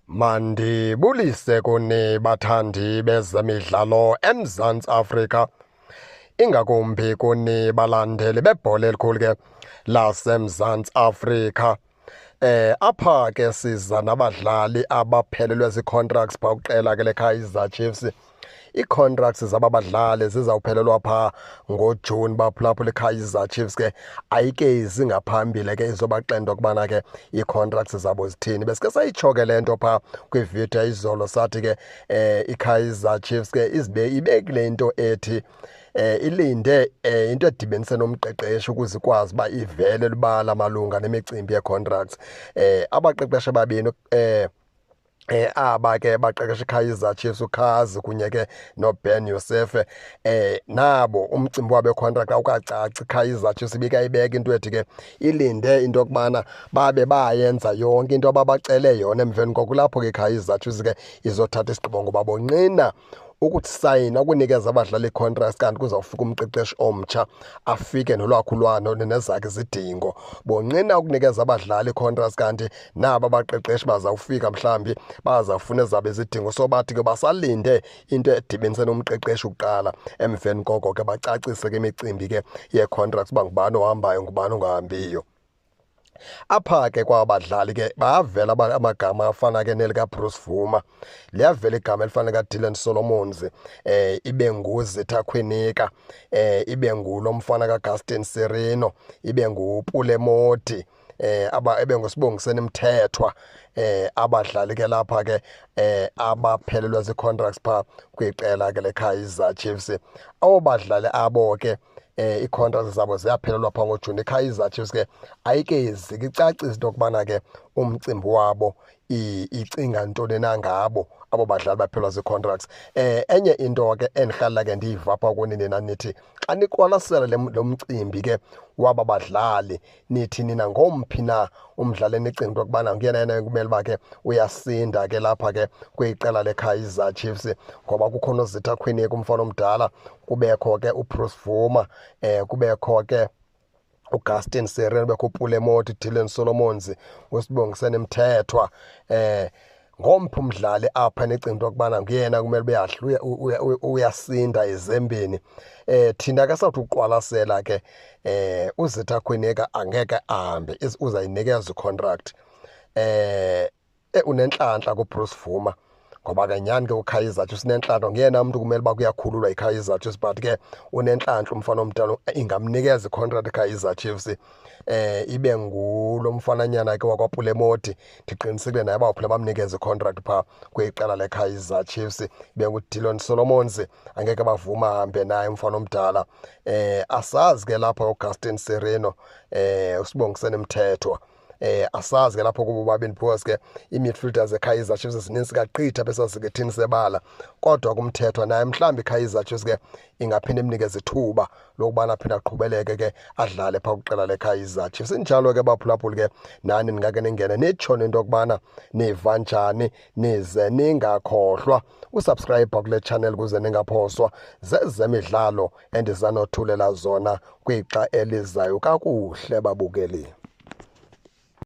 Mandibulise kuni bathandi bezemidlalo eMzantsi Afrika, ingakumbi kuni balandeli bebhola elikhulu ke laseMzantsi Afrika. Apha ke siza nabadlali abaphelelwe zii-contracts phaa kwiqela ke leKaizer Chiefs. Ii-contracts zaba badlali zizawuphelelwa phaa ngoJuni baphulaphula. IKaizer Chiefs ke ayikezi ngaphambili ke izobaxela into yokubana ke ii-contracts zabo zithini. Besike sayitsho ke le nto phaa kwividiyo izolo, sathi ke iKaizer Chiefs ke izibe ibekile into ethi ilinde into edibenise nomqeqeshi ukuze ikwazi uba ivele lubala malunga nemicimbi yee-contracts. Abaqeqeshi ababini aba ke baqeqesha iKaizer Chiefs, uKhazi kunye ke noBen Youssef, nabo umcimbi wabo contract awukacaci. IKaizer Chiefs ibikayibeka into ethi ke ilinde into yokubana babe bayenza yonke into ababacele yona, emveni koko kulapho ke iKaizer Chiefs ke izothatha isigqibo, ngoba bonqina ukusayina ukunikeza abadlali ii-contracts kanti kuzawufika umqeqeshi omtsha afike nolwakhe ulwano nezakhe izidingo. Bonqina ukunikeza abadlali ii-contracts kanti naba abaqeqeshi bazawufika mhlawumbi bazawufuna ezabo izidingo. So bathi ke basalinde into edibenise nomqeqeshi kuqala, emveni koko ke bacacise ke imicimbi ke yee-contracts uba ngubani ohambayo, ngubani ongahambiyo. Apha ke kwabadlali ke bayavela amagama afana ke nelikaBruce Bvuma, liyavela igama elifana likaDylan Solomons, ibe nguZitha Kwinika, ibe ngulo mfana kaGaston Sirino, ibe nguPule Mmodi, aba ebe nguSibongiseni Mthethwa. Abadlali ke lapha ke abaphelelwe zii-contracts phaa kwiqela ke leKaizer Chiefs, abo badlali abo ke ii-contracts zabo ziyaphelelwa phaa ngoJuni. IKaizer Chiefs ke ayikezi icacise into yokubana ke umcimbi wabo icinga ntoni na ngabo abo badlali baphelelwa zii-contracts. Enye into ke endihlalela ke ndiyiva apha kuni nina, nithi xa niqwalasela lo mcimbi ke waba badlali, nithi nina ngomphi na umdlali enicinga into yokubana nguyena yena kumele uba ke uyasinda ke lapha ke kwiqela leKaizer Chiefs? Ngoba kukho noZitha Kwinika, umfana omdala, kubekho ke uBruce Bvuma, kubekho ke uGaston Sirino, kubekho uPule Mmodi, Dylan Solomons, uSibongiseni Mthethwa. Ngomphi umdlali apha nicinga into yokubana nguyena kumele ube uyasinda ezembeni? Thina ke sawuthi uqwalasela ke, uZitha Kwinika angeke ahambe, uzayinikeza icontract. Unenhlanhla kuBruce Bvuma, ngoba ke nyhani ke uKaizer Chiefs unenhlanhla, nguyena mntu kumele uba kuyakhululwa yiKaizer Chiefs, but ke unenhlanhla umfana omdala, ingamnikeza icontract iKaizer Chiefs. Ibe ngulo mfananyana ke wakwaPule Mmodi, ndiqinisekile naye bawuphela bamnikeze icontract phaa kwiqela leKaizer Chiefs. Ibe nguDylan Solomons, angeke bavuma ahambe naye umfana omdala. Asazi ke lapha uGaston Sirino, uSibongiseni Mthethwa, asazi ke lapho kubo babini, because ke ii-midfielders zeKaizer Chiefs zininzi kaqitha besasikeThini sebala, kodwa kuMthethwa naye mhlawumbi iKaizer Chiefs ke ingaphinda imnikeze ithuba lokubana aphinde aqhubeleke ke adlale phaa kwiqela leKaizer Chiefs. Injalo ke baphulaphuli ke, nani ningake ningene nitsho into yokubana niva njani, nize ningakhohlwa usubscribe kule channel ukuze ningaphoswa zezemidlalo endizanothulela zona kwixa elizayo. Kakuhle babukeli.